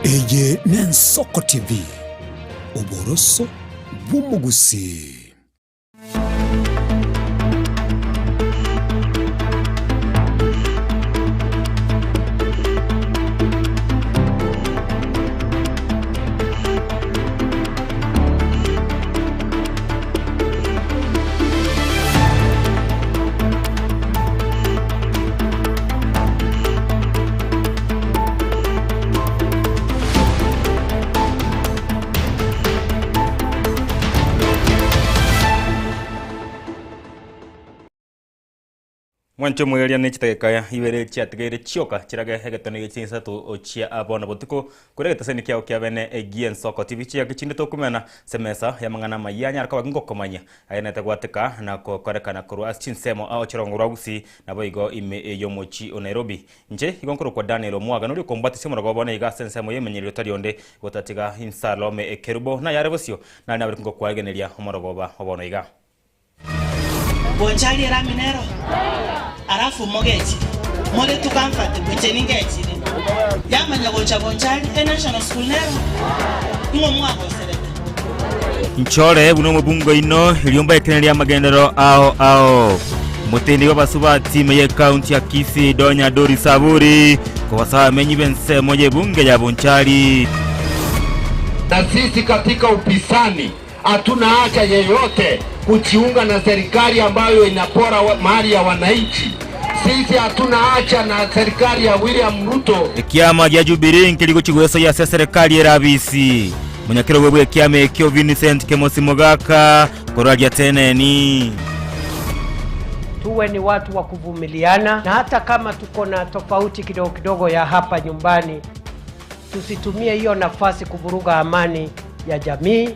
Eye n'Ensoko TV, oboroso bw'omogusii. Mwanche omoerio ne chidakika ibere chiatigaire chioka chirage egetone gie chinsato chia bono botuko kore egeteseni kiao kia bene gi'ensoko TV chiaki chinde tokumena ase emesa y'amang'ana amayia anyare koba ngokomanyia agenete gwateka na gokorekana korwa ase chinsemo ao chirongo rwa Gusii naboigo ime y'omochie o Nairobi. Inche igo nkorokwa Daniel Omwaga, noria okombwatisia omorogoba one iga ase ensemo y'emenyerero tari onde gotatiga Insalome Ekerubo, nayare bosio nare nabare ngokwaegeneria omorogoba o bono iga. Bonchari erami nero, alafu mogechire, more too comfortable, inche ningechire. Yamanya gocha Bonchari, e national school nero, ing'o mwagoserete? Inchore buna omobunge oino, erio mbaekenerie amagenderero ao ao. Omotendi bw'abasubati ime y'ekaunti ya Kisii Donya Doris Aburi kobasaba abamenyi b'ensemo y'ebunge ya Bonchari. Na sisi katika upisani hatuna haja yeyote kujiunga na serikali ambayo inapora mali ya wananchi. Sisi hatuna haja na serikali ya William Ruto. Ekiama gia Jubilee nkeri gochia gwesoyia ase eserekari ere abisi. Omonyakerogo bw'ekiama ekio Vincent Kemosi Mogaka koraria teneni. Tuwe ni watu wa kuvumiliana, na hata kama tuko na tofauti kidogo kidogo ya hapa nyumbani, tusitumie hiyo nafasi kuvuruga amani ya jamii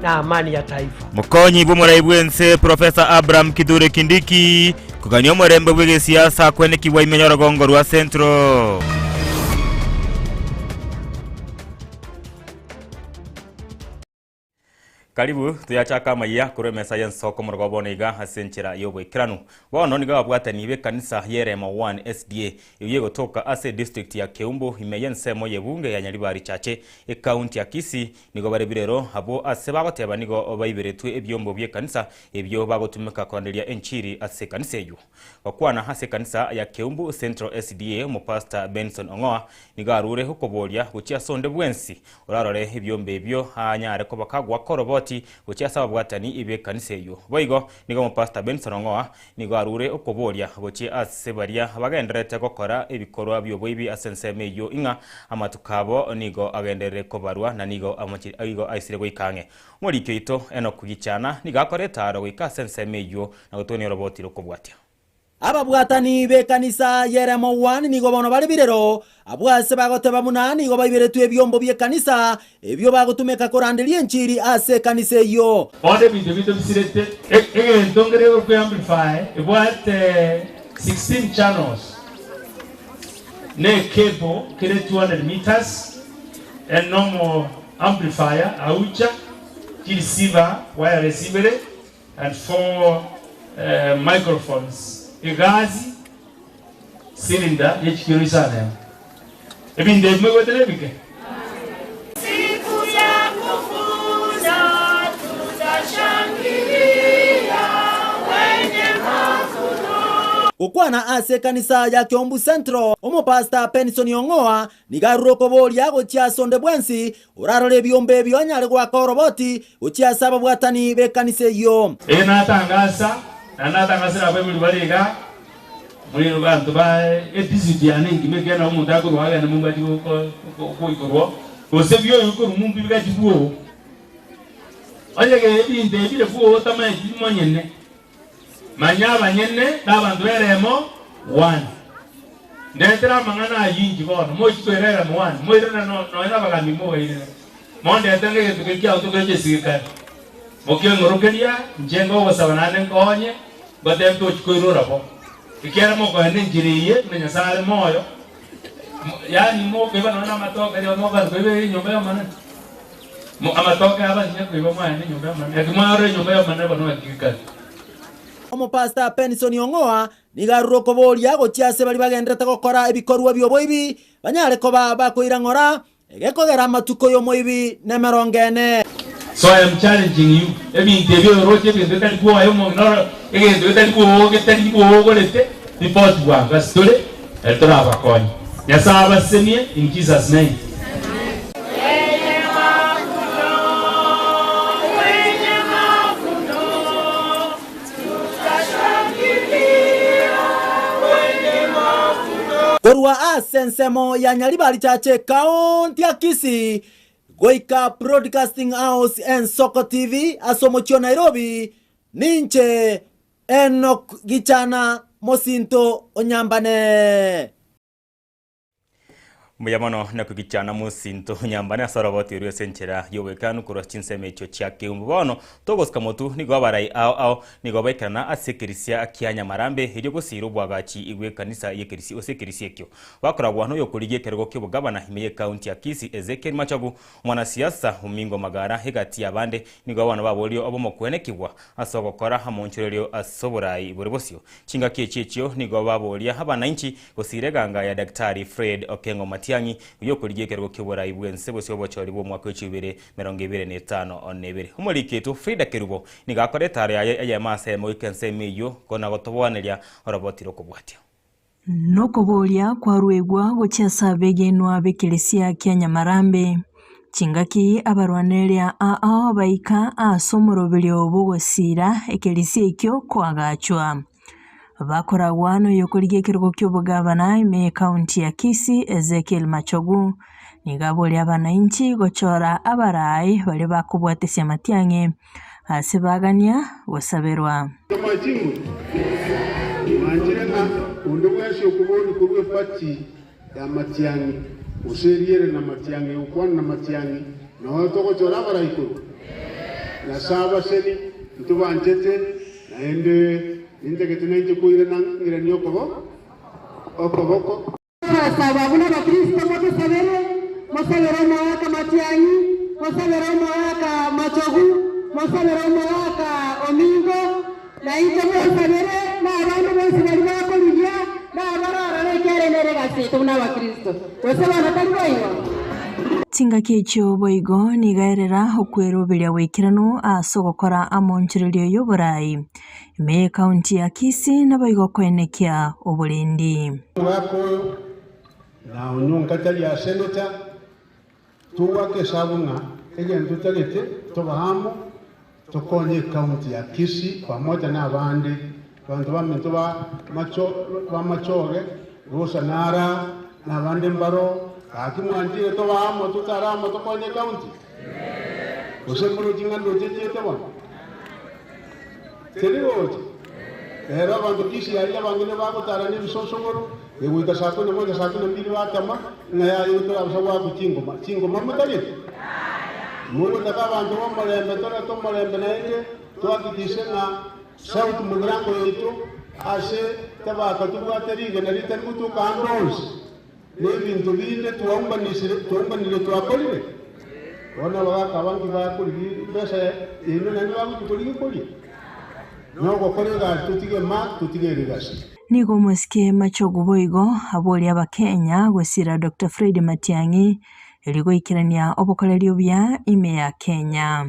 na amani ya taifa. Mokonyi bw'omorai bw'ense Professor Abraham Kithure Kindiki kogania omorembe bw'egesiasa kwenekigwa ime y'orogongo rwa Central. Karibu toyachake amayia korwa emesa y'ensoko omorogoba bono iga ase enchera y'oboikeranu. Bono nigo ababwatani b'ekanisa y'Eremo 1 SDA eyio egotoka ase edistrict ya Keumbu ime y'ensemo y'ebunge ya Nyaribari Chache ecounty ya Kisii nigo bare birero abwo ase bagoteba nigo baiberetwe ebiombo bi'ekanisa ebio bagotumeka koranderia enchiri ase ekanisa eyio. Gokwana ase ekanisa ya Keumbu Central SDA omopastor Benson Ong'oa nigo arure okoboria gochia ase onde bwensi orarore ebiombe ebio anyare koba kagoaka oroboti gochia ase ababwatani b'ekanisa eyio. Boigo nigo omopastor Benson Ong'oa nigo arure okoboria gochia ase baria bagendererete gokora ebikorwa bi'oboibi ase ensemo eyio ing'a amatuko abo nigo agenderere kobarwa na nigo igo aisire goika ang'e. Omoriki oito Enock Gichana nigo akora etaaro goika ase ensemo eyio na gotonia oroboti rokobwatia. Ababwatani b'ekanisa y'Eremo One nigo bono bare birero, abwo ase bagoteba buna nigo baiberetwe ebiombo bi'ekanisa ebio bagotumeka koranderia enchiri ase ekanisa eyio. Bono ebinto ebio tobisirete. Egento nkere ekorokwa eamplifier ebwate 16 channels na ecable kere 200 meters, a normal amplifier, aucha, chireceiver wireless ibere, And for microphones, egasi, cylinder ye chikiro isano emo. Ebinto ebi moigwete nebike? Siku ya kufuza tutashangilia wenye mavuno. Gokwana ase ekanisa ya Kiambu Central, Omopastor Penison Ong'oa nigo arure okoboria gochia ase onde bwensi Orarore ebiombe ebio anyare goaka oroboti gochia ase ababwatani b'ekanisa eyio. Eye natangasa, naende natangasire abaibori bare iga, muri abanto ba edistrict yane engima ekiagera nabo omonto akorwa agende mumbu achie goikorwa, gose bioyo korwa mumbu bigachi bwogo. Onye ebinto ebi bire bwogo otamanyeti monyene, Manya abanyene na abanto b'eremo one. Ndetere amang'ana ayio inki bono? Mochie koira eremo one, moirane nonya nabagambi mobairire. Mondete ng'a egento keria kiago tokeche esigikari. Mokeng'orokeria, inche ngogosaba naende nkonye, ngotebe tochia koirora bo. Ekiagera mokoenda enchera eye buna Nyasae are moyo, yaani mokoiba nonya namatoke rirorio mokogenda koiba enyomba y'Omonene. Amatoke abanyene koiba mwaye nenyomba y'Omonene, naki mwarora enyomba y'Omonene bono ng'aki Omopastor Penison Ong'oa nigo arure okoboria gochia ase baria bagenderete gokora ebikorwa bi'oboibi, banyare koba bakoira ng'ora. Egekogera amatuko y'omoibi nemerongo ene. So I am challenging you, ebinto ebi oroche ebinto bitari bwoye omong'ina oro egento getari bwogo getari bwogorete report bwango ase tore ere torabakonye. Nyasaye abasesenie in Jesus name. Korwa ase ensemo ya Nyaribari Church ekaunti ya Kisii goika Broadcasting House Ensoko TV ase omochie o Nairobi, ninche Enock Gichana mosinto o Nyambane. Mbuya mono nakogichana mosinto nyambane ase oroboti orwo ase enchera y'oboikeranu korwa chinsemo echio chia keumbu. Bono togosika motu nigo abarai ao ao nigo baikerana ase ekerisia kia Nyamarambe erio gosiira obwagachi bw'ekanisa y'ekerisi ase ekerisia ekio. Bakoragwa noyokorigia ekerogo ki'obogabana ime y'ekaunti ya Kisii Ezekiel Machogu, omwanasiasa Omingo Magara egati y'abande nigo abana baborie obomokwenekigwa ase ogokora amonchorerio ase oborai bore bosio. Chingaki echi echio nigo baboria abanainchi Gosiira eganga ya Daktari Fred Okengo Matiang'i oyio okorigia ekerogo ki'oborai bw'ense bosio obochori bw'omwaka w'echibere 2022. Omoriki oito Frida Kerubo nigo akora etaaro yaye eyemo ase eyemo goika ensemo eyio kona gotoboaneria oroboti rw'okobwatia. Nokoboria kwaruegwa gochia ase abegenwa b'ekeresia kia Nyamarambe. Chingaki abarwanereria ao baika ase omoroberio bw'ogosiira ekeresia ekio koagachwa. Bakoragwa noyokorigia ekerogo ki'obogavana ime y'ekaunti ya Kisii Ezekiel Machogu nigo aboria abanainchi gochora abarai baria bakobwatesia amatiang'i ase bagania gosaberwa. Amachiko mwanchire ng'a onde bwensi okoboria korwa epati y'amatiang'i, gose eriere namatiang'i, gokwana namatiang'i, noyo togochora abarai korwa. Nyasae abaseni, ntobanchete, naende nintagete nainche koirana ng'iranie okobo okoboko. Twasaba buna Abakristo motosabere, mosabere omoaka Matiang'i, mosabere omoaka Machogu, mosabere omoaka Omingo, Na inche mosabere, na abande bonsi baria bakorigia, na abarorore ekiagera nere egasi yaito buna Abakristo. Gose bono tari boigo? Chingaki echio boigo nigo erera okweroberia goikeranu ase ogokora amonchorerio y'oborai ime y'ekaunti ya Kisii naboigo koenekia oborendi. Omogaka oyo na onyonka tari a senator, Togwaka esabu ng'a egento totagete tobe amo tokonye ecounty ya Kisii pamoja na abande abanto baminto ba Machoge, Rosa nara na abande mbaro gaki mwanchire tobe amo totare amo tokonye ecounty? Gose morochi ng'a ndoche nchiete bono? Teri gocha. Rero abanto Kisii aria abange nibagotara nebisosogoro, egoika saa kumi na moja saa kumi na mbili batama, ng'a yaya igo torabosa goakwa chingoma. Chingoma motagete? Mogotaka abanto b'omorembe, torete omorembe naende tohakikishe ng'a South Mugirango yaito ase tabaka tobwate rigena ritari gotoka ande onsi, na ebinto binde twaumbanisire twaumbanire twakorire. Bono abagaaka abange bakorigia embesa yaino naende bagochia korigia koria. Nogokora egasi totige ma totige erigasi. Nigo omosike Machogu boigo aboria abakenya gosira Doctor Fred Matiang'i erio goikerania obokoreri obuya ime ya Kenya.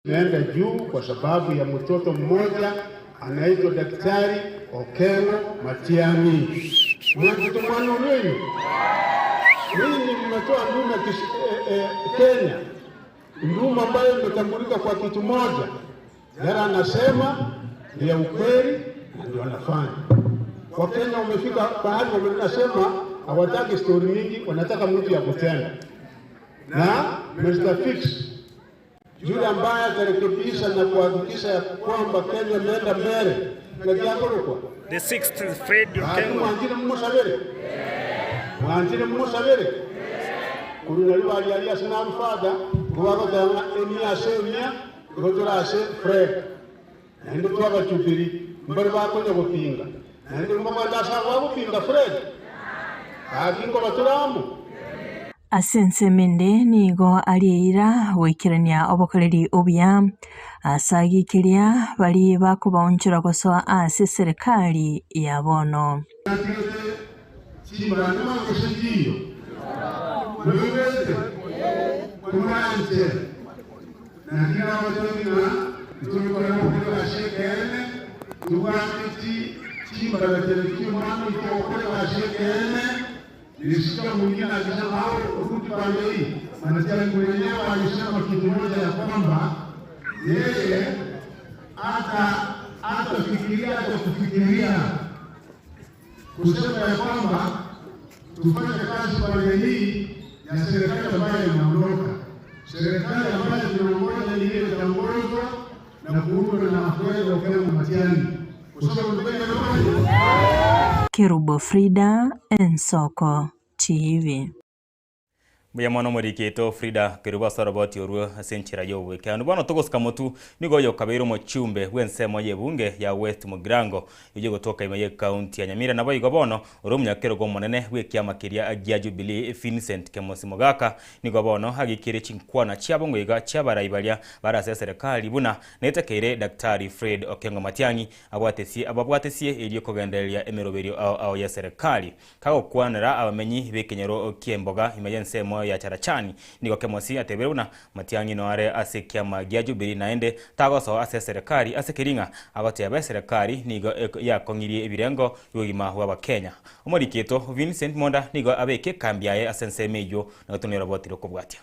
Naenda juu kwa sababu ya mtoto mmoja anaitwa Daktari Okengo Matiang'i. Mwanchete omwana oria oino? Ninyi mmetoa ndume Kenya, ndume ambayo imetambulika kwa kitu moja. Yale anasema ni ya ukweli na ndio anafanya. Wakenya wamefika pahali wanasema hawataki stori mingi, wanataka mtu ya kutenda. Na Mr. Fix yule ambaye atarekebisha na kuhakikisha ya kwamba Kenya imeenda mbele na kiakorokwa The sixth Fred Okengo. mwanjire mumosabere mwanjire mumosabere korwa nari bari ase narufada ngobagoteba ng'a emia ase emia Igo tore ase Fred, naende twabachubiri mbare bakonya gopinga, naende mbabwate ase abo bagopinga Fred. Gaki nkoba tore amo. Ase ensemo ende nigo aria eira goikerania obokoreri obuya ase agiikeria baria bakobaonchora gosoa ase eserekari ya bono. Natigete chimbarani gose nchiyo? Noigwete? Tomwanche, naki nagotebi ng'a ntobikore gokora egasi ekeene, tobwate chimbaratero chi'Omwana oito gokora egasi ekeene. Nilisikia mwingine akisema au Ruti pande hii, Matiang'i mwenyewe alisema kitu moja ya kwamba yeye hata hatafikiria hata kufikiria kusema ya kwamba tufanye kazi pande hii ya serikali ambayo inaondoka. Serikali ambayo tunaongoza ni ile itaongozwa na kuundwa na Fred Okengo Matiang'i. Kusema Kerubo Frida, Ensoko TV. Mbuya mono omoriki oito Frida Kerubo ase oroboti orwo ase enchera y'oboikeranu. Bono togosika motu nigo oyo okabeire omochumbe bw'ensemo y'ebunge ya West Mugirango eyio egotoka ime y'ecounty ya Nyamira. Naboigo bono ore omonyakerogo omonene bw'ekiama keria gia Jubilee Vincent Kemosi Mogaka nigo bono agikeire chinkwana chiabo ngoiga chi'abarai baria bare ase eserekari buna netekeire Daktari Fred Okengo Matiang'i abwatesie ababwatesie erio kogendereria emeroberio ao ao y'eserekari. Kagokwanera abamenyi b'ekenyoro ki'emboga ime y'ensemo ya Charachani, nigo Kemosi atebire buna Matiang'i noare ase ekiama gia Jubilee naende tagosoa ase eserekari ase keri ng'a agoteba eserekari nigo yakong'irie ebirengo bi'obogima bw'Abakenya. Omoriki oito Vincent Monda nigo abeke ekambi yaye ase ensemo eyio na gotonera oroboti rw'okobwatia.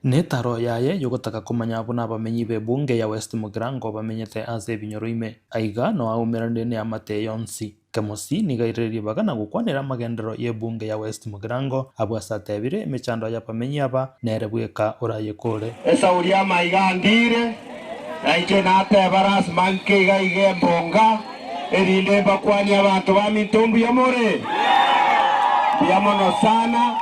Netaro yaye yogotaka komanya buna abamenyi b'ebunge ya West Mugirango bamenyete ase ebinyoro ime. Aiga noaumeranire neamate yonsi. Kemosi nigo airire ribaga na gokwanera amagenderero y'ebunge ya West Mugirango, abwo ase atebire emechando y'abamenyi aba nere bweka orayekore. Esauri amaiga andire, na inche nateba lasima nke iga iga embonga, erinde mbakwanie abanto baminto mbuya more? Mbuya mono sana.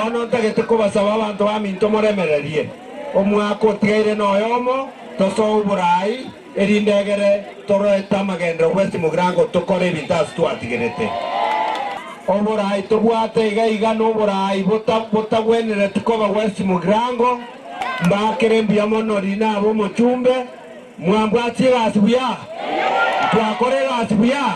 Bono ntagete kobasaba abanto baminto moremererie omwaka otigaire noyomo, tosoe oboraai, Erinde egere toroete amagenderero West Mugirango tokore ebinto ase twatigerete. Oboraai tobwate iga iga noboraai botagwenereti koba West Mugirango. Mbakere mbuya mono riina abe omochumbe, mwambwatie egasi buya? Ntwakora egasi buya?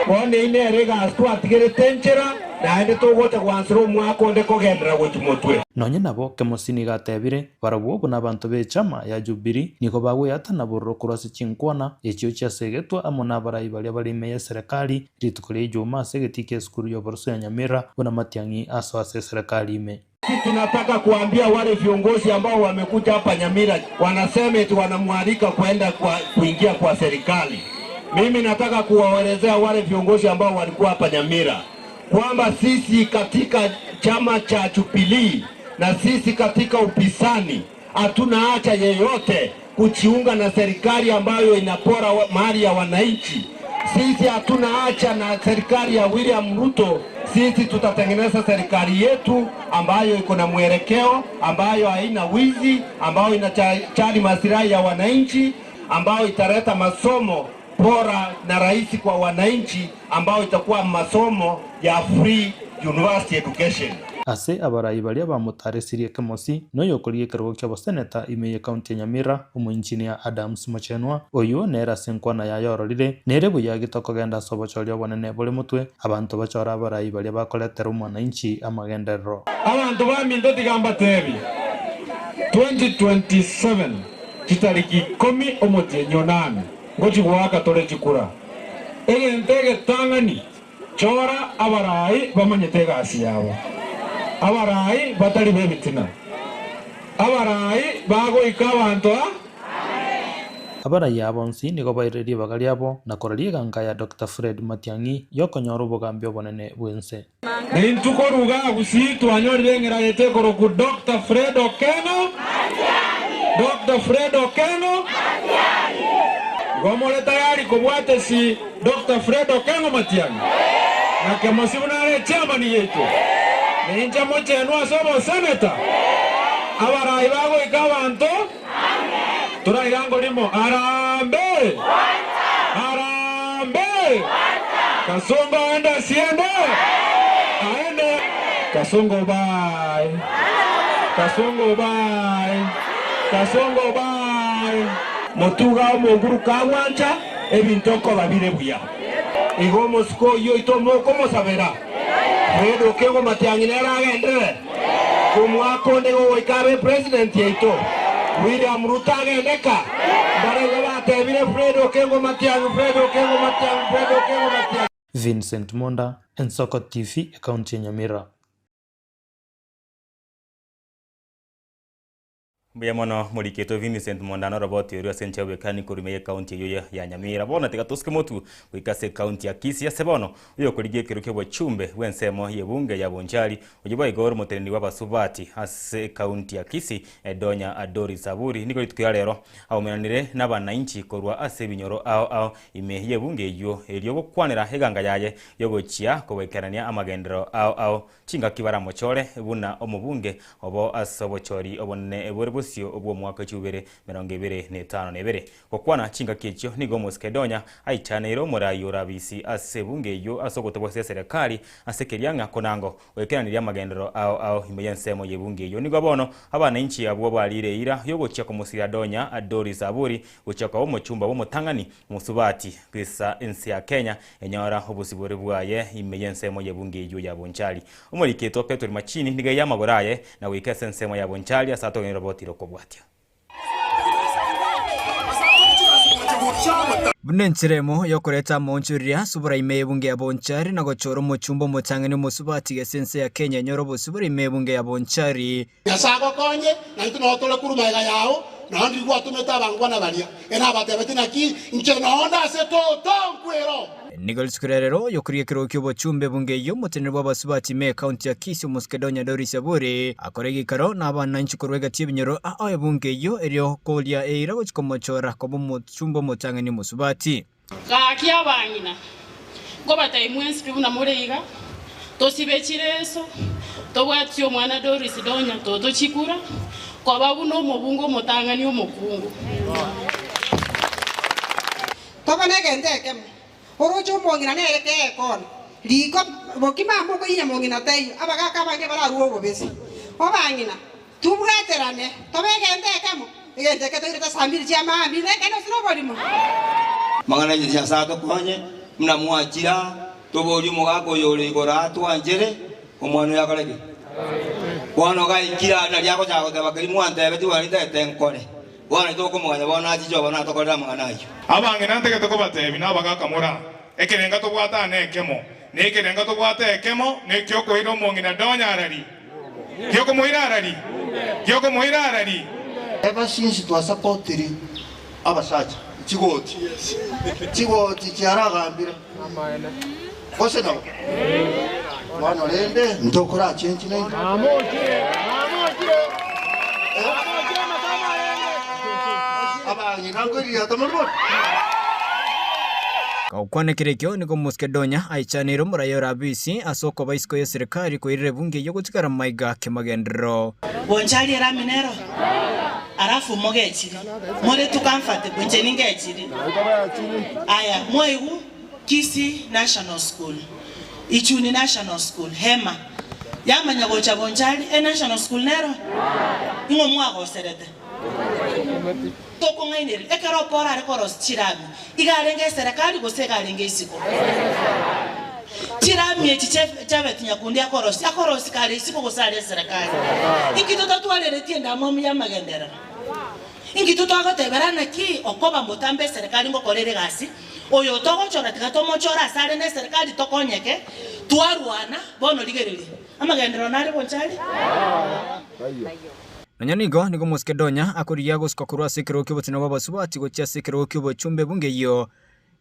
Bono eyio nere egasi twatigerete enchera, naende togocha gwansera omwaka onde kogenderera gochia motwe. Nonye nabo, Kemosi nigo atebire, Barabwo buna abanto b'echama ya Jubili nigo bagweatana bororo korwa ase chinkwana echio chiasegetwe amo nabarai baria bare ime y'eserekari rituko ria Ijumaa ase egetii ki'esukuru y'oboroso ya Nyamira buna Matiang'i asoa ase eserekari ime. Sisi tunataka kuambia wale viongozi ambao wamekuja hapa Nyamira wanasema eti wanamwalika kwenda kwa, kuingia kwa serikali. Mimi nataka kuwaelezea wale viongozi ambao walikuwa hapa Nyamira kwamba sisi katika chama cha Jubilee na sisi katika upinzani hatuna haja yeyote kujiunga na serikali ambayo inapora mali ya wananchi. Sisi hatuna haja na serikali ya William Ruto. Sisi tutatengeneza serikali yetu ambayo iko na mwelekeo, ambayo haina wizi, ambayo inajali maslahi ya wananchi, ambayo italeta masomo bora na rahisi kwa wananchi, ambayo itakuwa masomo ya free university education. Ase abarai baria bamotaresirie Kemosi, noyokorigia ekerogo ki'oboseneta ime y'ecounty ya Nyamira, omoinjinia Adams Mochenwa, oyio nere ase enkwana yaye ororire, nere buya gitokogenda ase obochori obonene bore motwe, abanto bachore abarai baria bakoretera omwananchi amagenderero. Abanto baminto tiga mbateebie, 2027 chitariki ikomi omotienyi onane ngochia goaka tore chikura. Egento egetang'ani, chora abarai bamanyete egasi yabo, abarai batari b'ebitina, abarai bagoika abanto a. Abarai aba bonsi nigo bairire ribaga riabo na koraria eganka ya Doctor Fred Matiang'i y'okonyora obogambi obonene bw'ense. Naintwe korwa igaa Gusii twanyorire eng'era yaito ekorokwa Doctor Fred Okengo, Doctor Fred Okengo. Igo more tayari kobwatesi Doctor Fred Okengo Matiang'i na Kemosi buna are echairman yaito, ninche mochenwa ase oboseneta, abarai bagoika abanto torairango rimo Harambee! Harambee! Kasongo aende asiende? Aende! Kasongo bye! Kasongo bye! Kasongo bye! Motuga omonguru kagwancha, ebinto nkoba bire buya. Igo omosike oyio oito mokomosabera, Fred Okengo Matiang'i nere agenderere, omwaka onde gogoika abe president yaito, William Ruto agende ka, mbare igo batebire Fred Okengo Matiang'i, Fred Okengo Matiang'i, Fred Okengo Matiang'i. Vincent Monda, Ensoko TV, Ekaunti ya Nyamira. Mbuya mono moriketwe Vincent Mondano oroboti oria ase enchera y'obwekani korwa ime y'ecounty eyio ya Nyamira. Bono tiga tosuke motwe goika ase ecounty ya Kisii ase bono oyokorigia ekero ki'obochumbe bw'ensemo y'ebunge ya Bonchari oyio boigo ore omoteneneri bw'abasubati ase ecounty ya Kisii Donya Doris Aburi nigo rituko ria rero aumeranire n'abanainchi korwa ase ebinyoro ao ao ime y'ebunge eyio erio gokwanera eganga yaye yogochia kobaikeranania amagenderero ao ao Chingaki baramochore buna omobunge obo ase obochori obonene bore bosio bw'omwaka chibere 25. Gokwana chingaki echio nigo omosike Donya aichaneire omorai o Rabisi ase ebunge eyio ase ogotobosia eserekari ase keria ng'a konango oikeranirie amagenderero ao ao ime y'ensemo y'ebunge eyio. Nigo bono abanainchi abwo barire eira y'ogochia komosiria Donya Doris Aburi gochia koba omochumba bw'omotang'ani Mosubati bw'esa ense ya Kenya enyora obosibore bwaye ime y'ensemo y'ebunge eyio ya Bonchari. Omoriketwa Petero Machini nigo eye amagoro aye na goika ase ensemo ya Bonchari ase atogenire roboti rokobwatia. Buna enchera emo y'okoreta amaonchoreria ase oboraime y'ebunge ya Bonchari na gochora omochumba omotang'ani omosubati gese ense ya Kenya enyore obosibore ime y'ebunge ya Bonchari. Nyasae agokonye, na intwe nao tore korwa magega yao, nao ndiri gwatomete abangwana baria. Ere nabatebetie, Naki inche nao nde ase toto nkwero. Nigo rituko ria rero oyokorigia ekerogo ki'obochumbe ebunge eyio omoteneneri bw'abasubati ime ekaunti ya Kisii Omosekedonia Doris Aburi akore egeikaro na abananchi korwa egati y'ebinyoro ao ebunge eyio erio koria eira gochia komochora koba omochumbe omotang'ani omosubati. Gaki abang'ina, nkobatebia mwensi pi buna more iga, tosibe chireso, tobwatie omwana Doris Donya totochikura, koba buna omobunge omotang'ani omokungu. Tobe negento ekemo, oroche omong'ina nere kegekona riko, bokima amo okoinya mong'ina taiyo, abagaaka abange bararue obobese. Obang'ina, Tobwaterane, tobe egento ekemo, egento eke toirete saa mbiri chi'amaambia, na ekeene gose noborimo. Amang'ana aye Nyasae atokonye, buna mwachire aa, toborie omogaka oyo ore igoro atwanchere, omwana oyo akore ki? Bono gaikire aa nario agochaka goteba keria mwantebetie bono nintagete nkore. Bono tokomoganya bono achiche obo natokorere amang'ana ayio. Abang'ina ntagete kobatebia na abagaka more aa, ekerenga tobwate aa nekemo, na ekerenga tobwate ekemo nekiokoira omong'ina donya arari. Giokomoira arari? Giokomoira arari? Ever since twasapotiri abasacha chigoti, chigoti chiaragambire gose nabo? Bono rende ntokorachenchi naintwe. Abang'ina nkoiririata more bono? Gokwana ekero ekio nigo Omosekedonia aichaneire omoraia ore Abisi ase okoba isiko y'eserekari koirera ebunge eyio gotigara maiga kemagenderero. Bonchari erami nero, alafu mogechiri, more too comfortable, inche ningechiri. Aya, mwaigwa Kisii National School, Ichuni National School, Hema, yamanya gocha Bonchari, e National School nero? Ing'o mwagoserete? Tokong'ainereria, ekero Paul are korosia chirami, iga arenge eserekari gose iga arenge isiko? Chirami echi Jafeth Nyakundi akorosia, akorosia kare isiko gose are eserekari? Inki totatwareretie endamwamu y'amagenderero? Inki totagotebera naki okoba motambe eserekari ngokora ere egasi? Oyo togochora tiga tomochore ase are neserekari tokonyeke, twarwana, bono rigereria, amagenderero nare gocha are? Nonya nigo, nigo omosike Donya akorigia gosuka korwa ase ekerogo ki'obotenenku bw'abasubati gochia ase ekerogo ki'obochumbe ebunge eyio,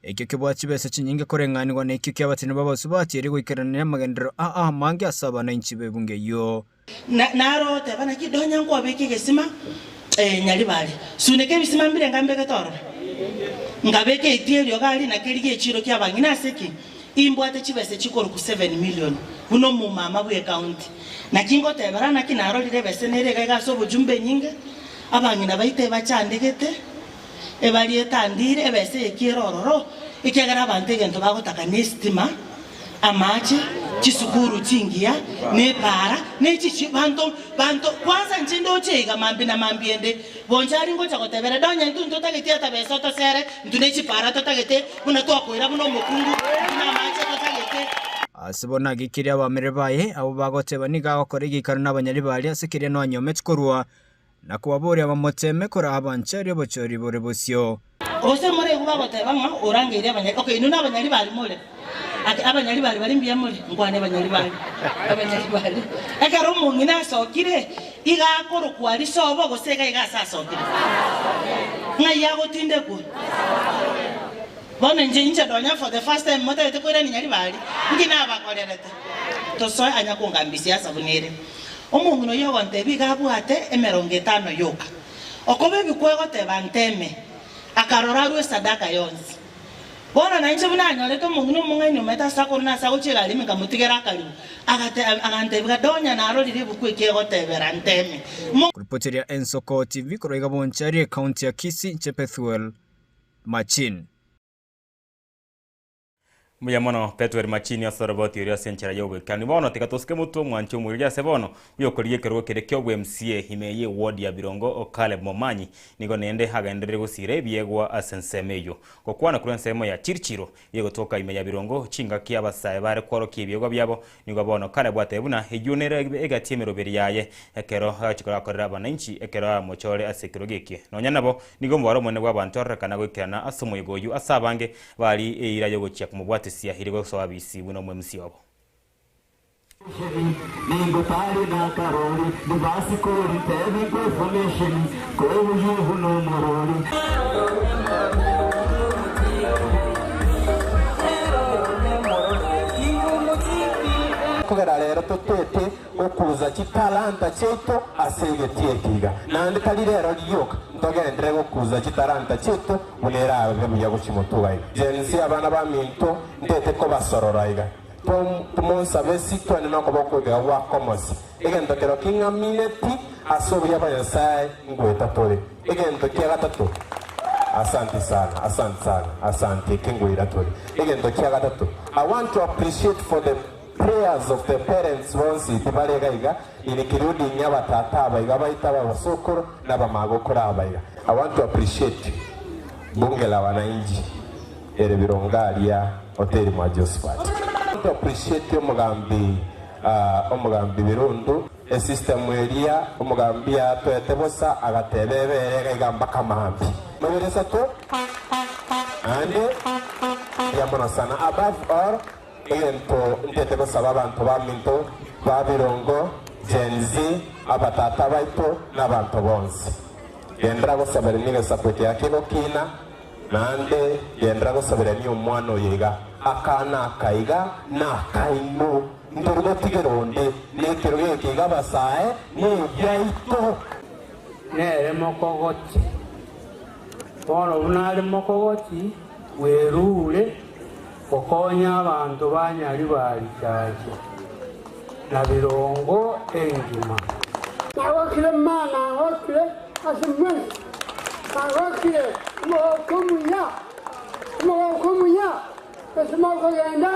ekio kebwate chibesa chinyinge koreng'anigwa nekio ki'abatenenku b'abasubati erio goikeranania amagenderero aa amange ase abanainchi b'ebunge eyio. Naro oteba, Naki Donya nkwabeke egesima Nyaribari, suneka ebisima mbire ngambegete ororo, nkabeka eiti eriogo aria na keria gi'echiiro ki'abang'ina. Ase ki? Imbwate chibesa chikorokwa 7 million buna omomama bw'ecounty. Naki ngotebera naki narorire ebesa nere iga iga ase obojumbe enyinge, abang'ina baito ebachandegete, ebari etandire, ebesa eye ki ere ororo, ekiagera abanto egento bagotaka ne estima, amache. Chisukuru chingiya, na epaara, ne chichi, banto, banto, kwanza inche ndoche iga mambia na mambia ende, boncha aria ngocha gotebera, Donya intwe ntotageti etabesa otosere, intwe ne chipaara totagete, buna twakoira buna omokungu, intwe namache totagete. Ase bono agekirie abamere baye, abwo bagoteba nigo agokora egeikaro nabanyari baria ase keria noanyometi korwa, na kobaboria bamoteeme koraa abanchari obochori bore bosio. Gose moraigwe bagoteba ng'a orangeirie abanyari. Okay, inwe nabanyari bari more? Ake, abanyari bari bari mbuya more? Nkwane abanyari bari. Abanyari bari. Ekero omong'ina asokire, iga akorokwa aria sobo gose iga iga ase asokire? Ng'ai agotindekwa? Bono inche inche nonya for the first time motagete koirania Nyaribari, inki nabakorerete? Tosoe anya kongambia siasa buna ere. Omong'ina oyio ogontebia iga abwate emerongo etano yoka. Okoba ebikwa egoteba nteme, akarora arue esadaka yonsi. Bono nainche buna anyorete omong'ina omong'aini omanyete ase akorwa na ase agochia egari ime nkamotigera akaribu, agate agantebia iga, Donya narorire ebuku eke egotebera nteme. Mo. Kuripoteria Ensoko TV korwa iga Bonchari, Ekaunti ya Kisii, inche Pethuel Machin. Mbuya mono Pethuel Machini ase oroboti oria ase enchera y'oboikeranu. Bono tiga tosike motwe omwanchi omoirori ase bono oyokorigia ekerogo keria ki'obwa MCA ime ye ward ya Birongo Caleb Momanyi nigo naende agenderere gosiira ebiegwa ase ensemo eyio. Gokwana korwa ensemo ya Chirchiro egotoka ime ya Birongo chingaki abasae bare kworokia ebiegwa biabo Nigo bono Kalebu atebe buna eyio nere egati y'emeroberi yaye, ekero agachia korakorera abananchi, ekero amochore ase ekerogo eke. Nonya nabo, nigo omobaro omonene bw'abanto arorekana goikerana ase omoyega oyio ase abange bari eira y'ogochia komobwatisia erio gosoa abisi buna omwemusi obo. Kogera rero totete gokuza chitalanta chiaito ase egetii eke iga, naende tari rero rioka, ntogenderere gokuza chitalanta chiaito buna erabe buya gochia motuga iga. Gen Z abana baminto, ntete kobasorora iga, tomonsabe si twende nokoboko iga gwa komosi. Egento kero king'amineti ase obuya bwa Nyasae ngoeta tore. Egento kia gatato, Asante sana, asante sana, asante eke ngoira tore. Egento kia gatato, I want to appreciate for the prayers of the parents bonsi tibare iga iga, including abatata aba iga baito ababasokoro na abamagokoro aba iga. I want to appreciate bunge la wananchi ere birongo aria hoteli mwa Josephat. I want to appreciate omogambi omogambi Birundu. Esystem eria omogambi atoete bosa agateba ebere iga iga mpaka mambia. Mabere isato naende mbuya mono sana. Above all egento ntete gosaba abanto baminto ba Birongo, Gen Z, abatata baito na abanto bonsi. Genderera gosaberania egesaku eke kegokina naende genderera gosaberania omwana oyo iga. Akana aka iga nakaino. Ntori gotigera onde, na ekerogo eke iga abasae nebiaito. Nere mokogoti. Bono buna are mokogoti bwerure gokonya abanto ba Nyaribari-Chache na Birongo engima. Nagokire mma, nagokire ase mwensi, nagokire omogoko omuya, omogoko omuya. Ase mokogenda,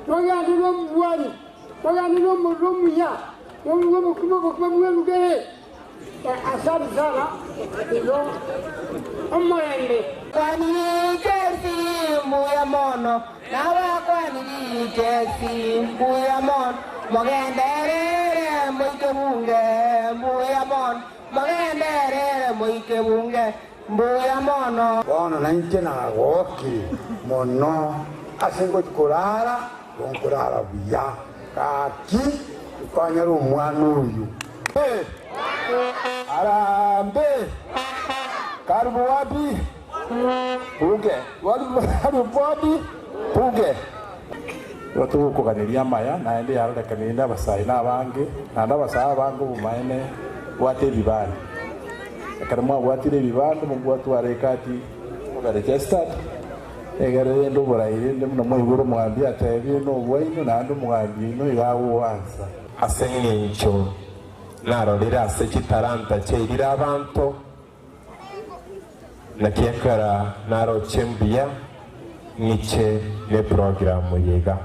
mogende nomobwani, mogende nomorero omuya, moruge obokima obokima bw'erugere. Asante sana igo omorembe. Kwanirikesi mbuya mono, nabakwanirikesi mbuya mono, mogenderere moike bunge mbuya mono, mogenderere moike bunge Mbuya mono. Bono nainche nagokire mono ase ngochia korara, gonkorara buya. Gaki nkonyere omwana oyo. Harambee! Karibu wapi? Bunge. Karibu wapi? Bunge. Igo togokoganeria amaya, naende yarorekanire inde abasae nabange, naende abasae abange obomaene bwate ebibande. Ekero mwabwatire ebibande mobwatware ekati mobe registered, egere rende oborai rende buna mwaigure omogambi atebie nobwaino naende omogambi oino iga agoansa. Ase engencho narorire ase chitalanta chiairire abanto, Naki ekero naroche mbuya ng'iche neprogiramu eye iga.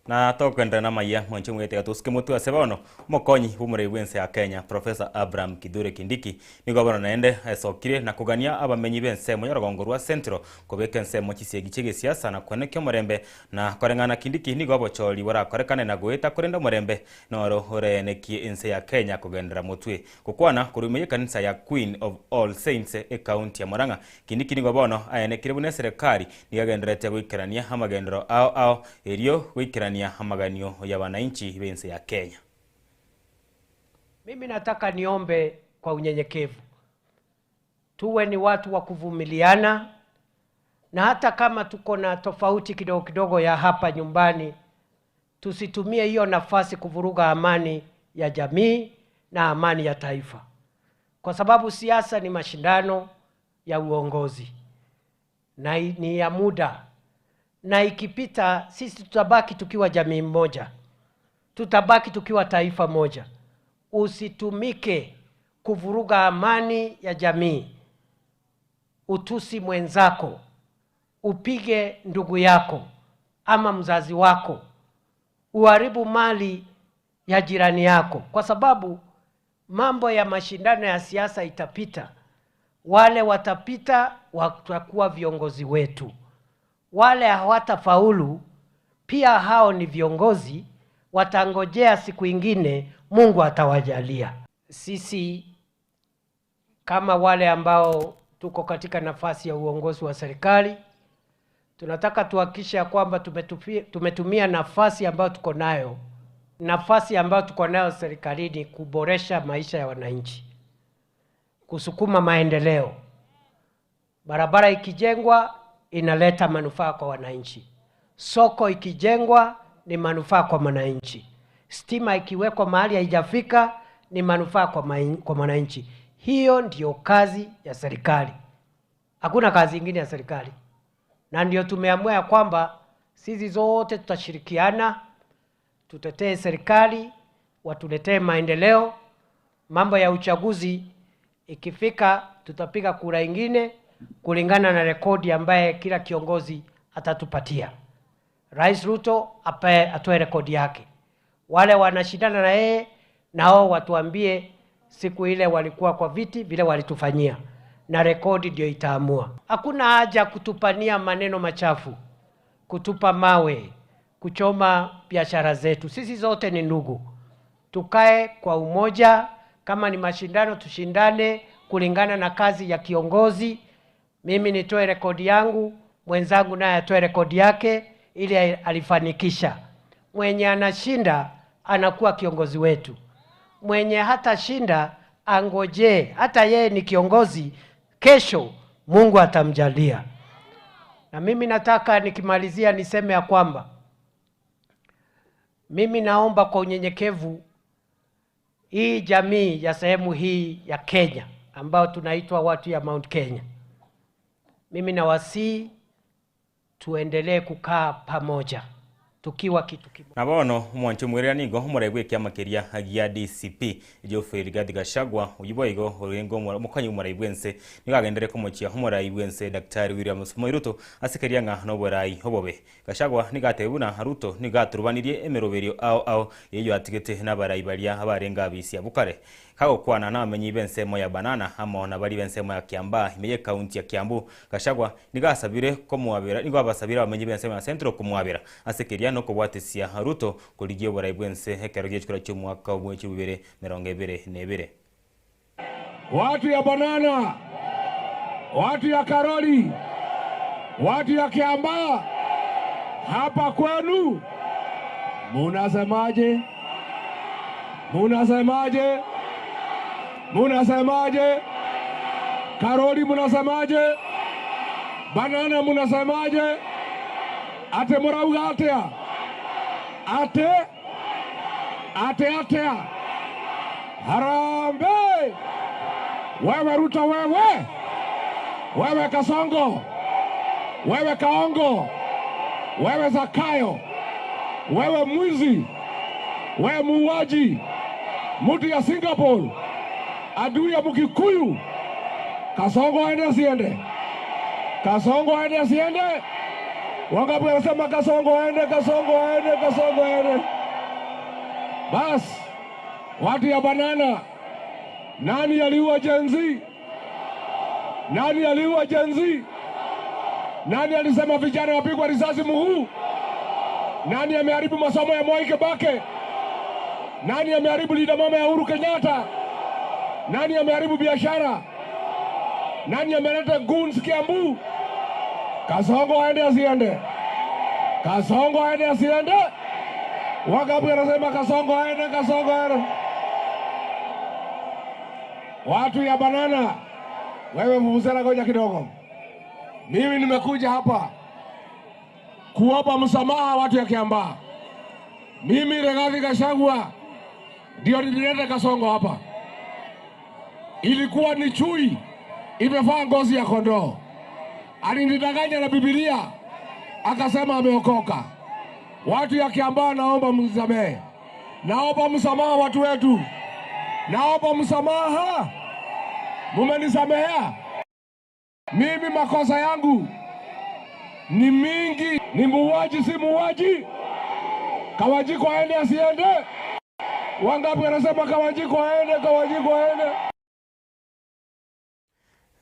Na tokoenderera namaiya mwanche omwete gatosuke motwe ase bono, omokonyi bw'omorei bw'ense ya Kenya Professor Abraham Kithure Kindiki nigo bono naende esokire na kogania abamenyi b'ensemo y'orogongo rwa Central kobeka ensemo chisiegi chi'egesiasa na kwenekia omorembe na koreng'ana Kindiki nigo obochori borakorekane na goeta korende omorembe noro oreenekie ense ya Kenya kogenderera motwe. Gokwana korwa ime y'ekanisa ya Queen of All Saints ekaunti ya Murang'a, Kindiki nigo bono aenekire buna eserekari nigo egendererete goikerania amagenderero ao ao erio goikerania amaganio y'abanainchi b'ense ya Kenya. Mimi nataka niombe kwa unyenyekevu, tuwe ni watu wa kuvumiliana, na hata kama tuko na tofauti kidogo kidogo ya hapa nyumbani, tusitumie hiyo nafasi kuvuruga amani ya jamii na amani ya taifa, kwa sababu siasa ni mashindano ya uongozi na ni ya muda, na ikipita sisi tutabaki tukiwa jamii moja, tutabaki tukiwa taifa moja. Usitumike kuvuruga amani ya jamii, utusi mwenzako, upige ndugu yako ama mzazi wako, uharibu mali ya jirani yako, kwa sababu mambo ya mashindano ya siasa itapita. Wale watapita watakuwa viongozi wetu, wale hawatafaulu pia hao ni viongozi, watangojea siku ingine, Mungu atawajalia. Sisi kama wale ambao tuko katika nafasi ya uongozi wa serikali, tunataka tuhakikishe ya kwamba tumetumia nafasi ambayo tuko nayo, nafasi ambayo tuko nayo serikalini kuboresha maisha ya wananchi, kusukuma maendeleo. Barabara ikijengwa inaleta manufaa kwa wananchi, soko ikijengwa ni manufaa kwa mwananchi, stima ikiwekwa mahali haijafika ni manufaa kwa kwa mwananchi. Hiyo ndiyo kazi ya serikali, hakuna kazi ingine ya serikali, na ndio tumeamua ya kwamba sisi zote tutashirikiana, tutetee serikali, watuletee maendeleo. Mambo ya uchaguzi ikifika, tutapiga kura ingine kulingana na rekodi ambaye kila kiongozi atatupatia. Rais Ruto atoe rekodi yake, wale wanashindana na yeye nao watuambie siku ile walikuwa kwa viti vile walitufanyia, na rekodi ndio itaamua. Hakuna haja kutupania maneno machafu, kutupa mawe, kuchoma biashara zetu. Sisi zote ni ndugu, tukae kwa umoja. Kama ni mashindano, tushindane kulingana na kazi ya kiongozi. Mimi nitoe rekodi yangu, mwenzangu naye atoe rekodi yake, ili alifanikisha. Mwenye anashinda anakuwa kiongozi wetu, mwenye hatashinda angojee, hata yeye ni kiongozi, kesho Mungu atamjalia. Na mimi nataka nikimalizia niseme ya kwamba mimi naomba kwa unyenyekevu hii jamii ya sehemu hii ya Kenya ambao tunaitwa watu ya Mount Kenya, mimi nawasihi tuendelee kukaa pamoja tukiwa kitu kimoja. Na bono omwancho omwerera nigo omorai bw'ekiama keria gia DCP Geoffrey Rigathi Gachagua oyio boigo orenge omokonyi bw'omorai bw'ense nigo agenderere komochia omorai bw'ense Daktari William Samoei Ruto ase keria ng'a noborai obobe. Gachagua nigo atebire buna Ruto nigo aturubanirie emeroberio ao ao eyio atigete nabarai baria abarenge abisia abwo kare. Kagokwana nabamenyi b'ensemo ya Banana amo nabaria b'ensemo ya Kiambaa ime y'ekaunti ya Kiambu, Gachagua nigo asabire komoabera nigo abasabire abamenyi b'ensemo ya Central komoabera ase keria nokobwatesia Ruto korigia oborai bw'ense ekero gi'echikura chi'omwaka o 2022. Watu ya Banana, watu ya Karori, watu ya Kiambaa, hapa kwenu munasemaje? Munasemaje? Munasemaje? Karori munasemaje? Banana munasemaje? Ate murauga atia? Ate? Ate atia? Harambee! Wewe Ruto wewe! Wewe Kasongo! Wewe Kaongo! Wewe Zakayo! Wewe mwizi! Wewe muuaji! Mtu ya Singapore! Adui ya Mkikuyu! Kasongo aende asiende? Kasongo aende asiende? Wangapi wanasema Kasongo aende, Kasongo aende, Kasongo aende? Bas, watu ya banana, nani aliua Gen Z? Nani aliua Gen Z? Nani alisema vijana wapigwa risasi mguu? Nani ameharibu masomo ya Mwai Kibaki? Nani ameharibu Linda Mama ya Uhuru Kenyatta? Nani ameharibu biashara? Nani ameleta goons Kiambu? Kasongo aende asiende? Kasongo aende asiende? Wangapi wanasema Kasongo aende, Kasongo aende? Watu ya banana, wewe vuvuzela, ngoja kidogo. Mimi nimekuja hapa kuomba msamaha watu ya Kiambaa. Mimi Rigathi Gachagua ndio nilileta Kasongo hapa. Ilikuwa ni chui imevaa ngozi ya kondoo, alinidanganya na Biblia akasema ameokoka. Watu ya Kiambaa, naomba mnisamehe, naomba msamaha watu wetu, naomba msamaha, mumenisamehea. Mimi makosa yangu ni mingi, ni muuaji, si muuaji? Kawajiko aende asiende? Wangapi wanasema Kawajiko aende, Kawajiko aende?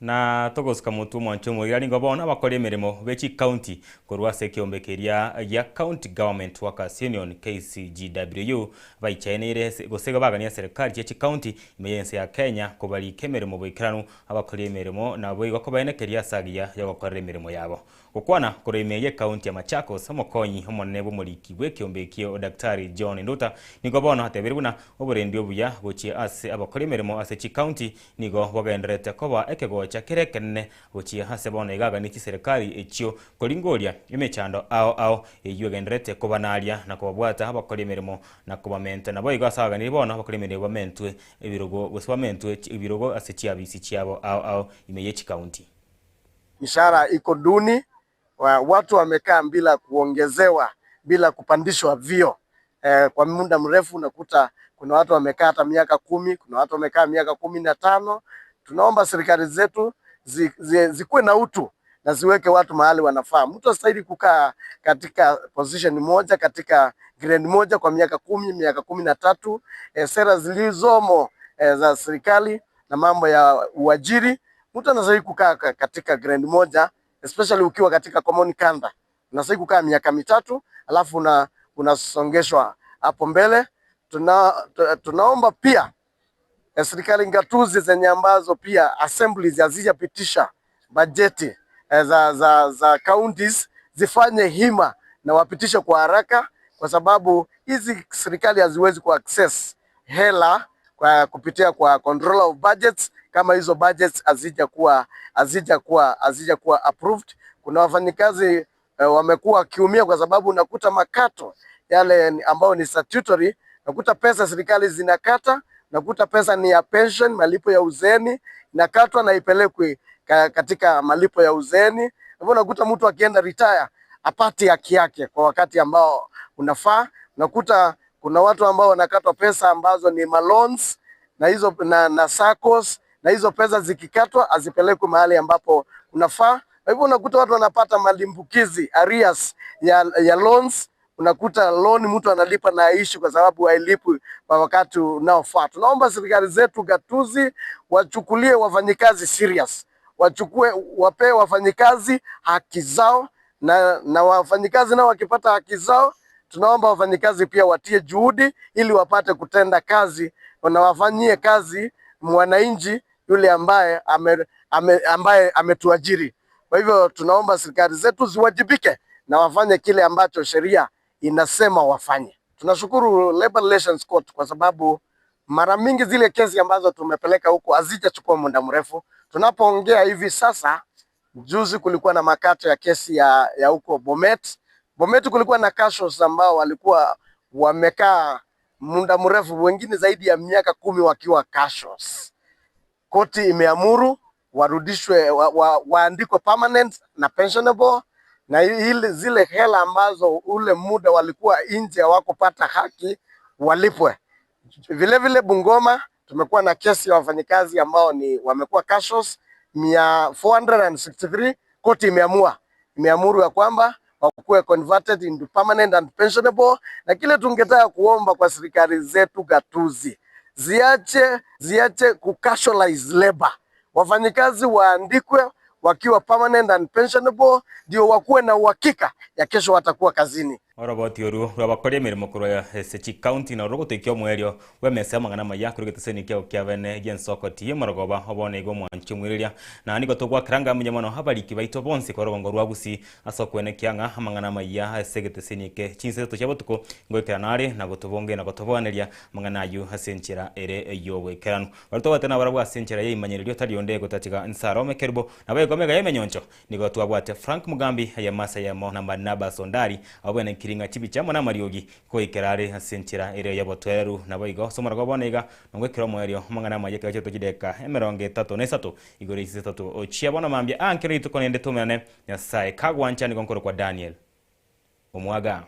Na togosika motwe omwancho omoira nigo bono abakora emeremo be chicounty korwa ase ekeombe keria gia County Government Workers Union, KCGWU, baichaeneire ase gose igo bagania serikali chia chicounty ime y'ense ya Kenya kobarika emeremo boikeranu abakori emeremo naboigo kobaenekeria ase agiya yogokorera emeremo yabo. Gokwana korwa ime y'ecounty ya Machakos, omokonyi omonene bw'omoriki bw'ekeombe ekio Daktari John Nduta nigo bono atebirie buna oborendi obuya gochia ase abakori emeremo ase chicounty nigo bogendererete koba ekegocha kere ekenene gochia ase bono iga aganie chiserekari echio koringoria emechando ao ao eyio egendererete kobanaria na kobabwata abakori emeremo na kobamenta naboigo ase abaganirie bono abakori emeremo bamentwe ebirogo gose bamentwe ebirogo ase chiabisi chiabo ao ao ime ye chicounty. Mishahara iko duni, watu wamekaa bila kuongezewa, bila kupandishwa vio kwa muda mrefu. Unakuta kuna watu wamekaa hata miaka 10, kuna watu wamekaa miaka 15. Tunaomba serikali zetu zikuwe na utu na ziweke watu mahali wanafaa. Mtu astahili kukaa katika position moja, katika grade moja kwa miaka 10, miaka 13. Sera zilizomo za serikali na mambo ya uajiri, mtu anastahili kukaa katika grade moja, especially ukiwa katika common cadre. Unastahili kukaa miaka 3, alafu unasongeshwa hapo mbele. Tunaomba pia serikali ngatuzi zenye ambazo pia assemblies hazijapitisha bajeti za counties zifanye hima na wapitishe kwa haraka, kwa sababu hizi serikali haziwezi ku access hela kwa kupitia kwa controller of budgets kama hizo budgets hazijakuwa approved. Kuna wafanyikazi wamekuwa wakiumia kwa sababu unakuta makato yale ambayo ni statutory, unakuta pesa serikali zinakata, unakuta pesa ni ya pension, malipo ya uzeeni inakatwa na ipelekwe katika malipo ya uzeeni. Hivyo unakuta mtu akienda retire apate haki yake kwa wakati ambao unafaa. Unakuta kuna watu ambao wanakatwa pesa ambazo ni maloans na hizo na SACCOS, na hizo pesa zikikatwa hazipelekwi mahali ambapo unafaa. Kwa hivyo unakuta watu wanapata malimbukizi arrears ya loans. Unakuta loan mtu analipa na aishi kwa sababu hailipwi kwa wakati unaofaa. Tunaomba serikali zetu gatuzi wachukulie wafanyikazi serious, wapee wafanyikazi haki zao, na wafanyikazi nao wakipata haki zao, tunaomba wafanyikazi pia watie juhudi ili wapate kutenda kazi na wafanyie kazi mwananchi yule ambaye ametuajiri. Kwa hivyo tunaomba serikali zetu ziwajibike na wafanye kile ambacho sheria inasema wafanye. Tunashukuru Labor Relations Court kwa sababu mara mingi zile kesi ambazo tumepeleka huko hazijachukua muda mrefu. Tunapoongea hivi sasa, juzi kulikuwa na makato ya kesi ya huko Bomet. Bomet kulikuwa na casuals ambao walikuwa wamekaa muda mrefu, wengine zaidi ya miaka 10 wakiwa casuals. Koti imeamuru warudishwe, waandikwe permanent na pensionable, na zile hela ambazo ule muda walikuwa nje hawakupata haki walipwe. Vile vile Bungoma tumekuwa na kesi ya wafanyikazi ambao ni wamekuwa casuals mia 463. Koti imeamuru ya kwamba wakuwe converted into permanent and pensionable, na kile tungetaka kuomba kwa serikali zetu gatuzi ziache ziache kucasualize labor, wafanyikazi waandikwe wakiwa permanent and pensionable, ndio wakuwe na uhakika ya kesho watakuwa kazini. Oroboti oru rwabakora emeremo korwa ase chikaunti na rogotoikia omwerio bwa emesa amang'ana amaya korwa egeteseni kiao kia bene gia ensoko tiye morogoba obono igo omwanchi omwereria na nigo togwakera ng'a mono abariki baito bonsi korwa orongo rwa Gusii ase okwenekia ng'a amang'ana amaya ase egeteseni eke chinse isato chia botuko ngoikera nare na gotobonge na gotoboaneria amang'ana aywo ase enchera ere ey'oboikeranu. Baria tobwate nabarabwo ase enchera ya imanyererio tari onde gotatiga Nsarome Kerubo nabo egomega ya emenyoncho nigo twabwate Frank Mugambi aye masa eyemo na Barnabas Ondari abwo bene nkiring'a chibicha amo namariogi goikera are ase enchera ere y'obotoereru nabo igo ase omorogo bono iga nongoikera omoerio amang'ana amaya ekero chiato chideka 33 igoro ye chinsa isato ochia bono mambia aa nkero rituko naende toumerane Nyasae kagwancha nigo nkorokwa Daniel Omwaga.